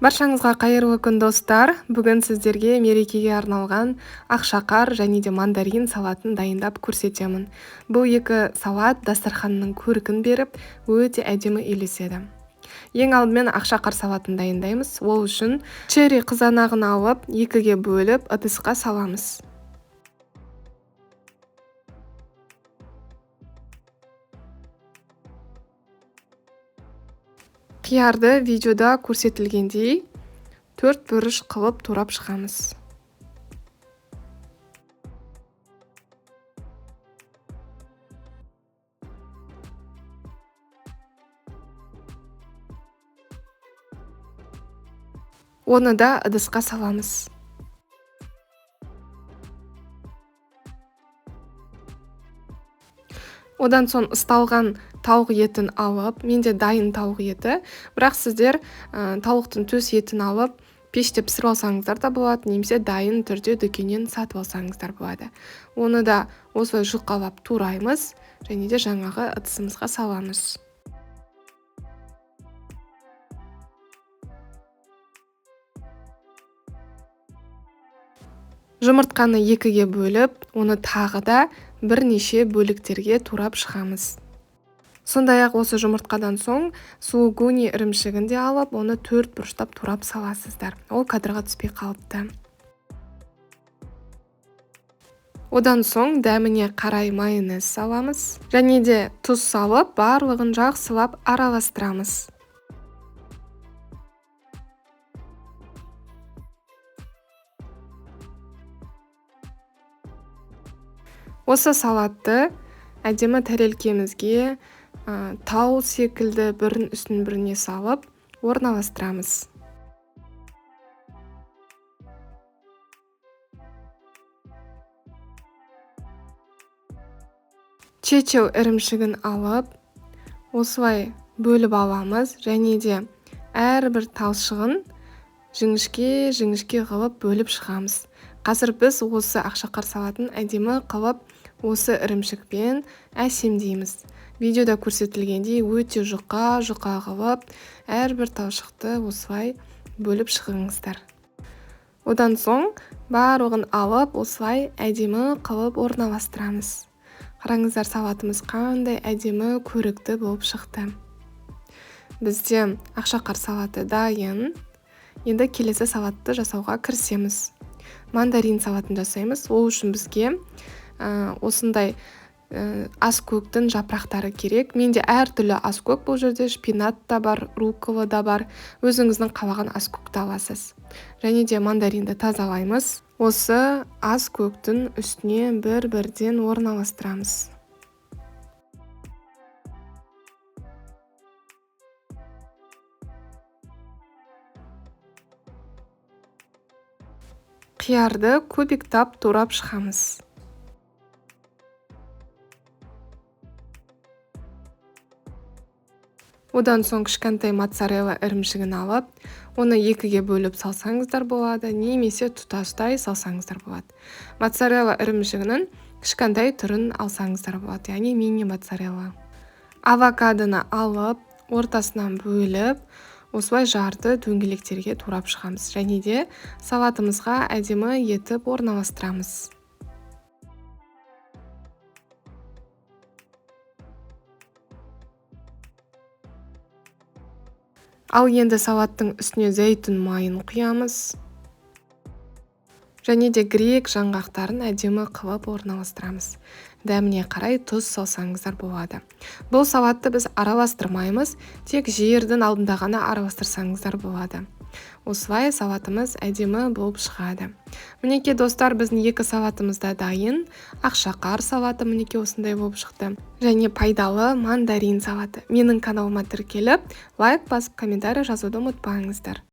Баршаңызға қайырлы күн, достар! Бүгін сіздерге мерекеге арналған ақшақар және де мандарин салатын дайындап көрсетемін. Бұл екі салат дастарханның көркін беріп, өте әдемі үйлеседі. Ең алдымен ақшақар салатын дайындаймыз. Ол үшін черри қызанағын алып, екіге бөліп, ыдысқа саламыз. Қиярды видеода көрсетілгендей төрт бұрыш қылып турап шығамыз. Оны да ыдысқа саламыз. Одан соң ысталған тауық етін алып, менде дайын тауық еті, бірақ сіздер тауықтың төс етін алып, пеште пісіріп алсаңыздар да болады, немесе дайын түрде дүкеннен сатып алсаңыздар болады. Оны да осылай жұқалап тураймыз және де жаңағы ыдысымызға саламыз. Жұмыртқаны екіге бөліп, оны тағы да бірнеше бөліктерге турап шығамыз. Сондай-ақ осы жұмыртқадан соң сулугуни ірімшігін де алып, оны төрт бұрыштап турап саласыздар. Ол кадрға түспей қалыпты. Одан соң дәміне қарай майонез саламыз және де тұз салып, барлығын жақсылап араластырамыз. Осы салатты әдемі тәрелкемізге тау секілді бірін үстін біріне салып орналастырамыз. Чечил ірімшігін алып, осылай бөліп аламыз және де әрбір талшығын жіңішке-жіңішке қылып бөліп шығамыз. Қазір біз осы ақшақар салатын әдемі қылып осы ірімшікпен әсемдейміз. Видеода көрсетілгендей өте жұқа-жұқа қылып әрбір талшықты осылай бөліп шығыңыздар. Одан соң барлығын алып осылай әдемі қылып орналастырамыз. Қараңыздар, салатымыз қандай әдемі көрікті болып шықты. Бізде ақшақар салаты дайын. Енді келесі салатты жасауға кірісеміз. Мандарин салатын жасаймыз. Ол үшін бізге осындай аскөктің жапырақтары керек. Менде әртүрлі аскөк бұл жерде, шпинат та бар, руккола да бар. Өзіңіздің қалаған аскөкті аласыз. Және де мандаринді тазалаймыз. Осы аскөктің үстіне бір-бірден орналастырамыз. Қиярды кубиктап турап шығамыз. Одан соң кішкентай моцарелла ірімшігін алып, оны екіге бөліп салсаңыздар болады, немесе тұтастай салсаңыздар болады. Моцарелла ірімшігінің кішкентай түрін алсаңыздар болады, яғни мини моцарелла. Авокадоны алып, ортасынан бөліп, осылай жарты дөңгелектерге турап шығамыз және де салатымызға әдемі етіп орналастырамыз. Ал енді салаттың үстіне зәйтүн майын құямыз. Және де грек жаңғақтарын әдемі қылып орналастырамыз. Дәміне қарай тұз салсаңыздар болады. Бұл салатты біз араластырмаймыз, тек жердің алдында ғана араластырсаңыздар болады. Осылай салатымыз әдемі болып шығады. Мінекей, достар, біздің екі салатымыз да дайын. Ақшақар салаты мінекей осындай болып шықты. Және пайдалы мандарин салаты. Менің каналыма тіркеліп, лайк басып, комментарий жазуды ұмытпаңыздар.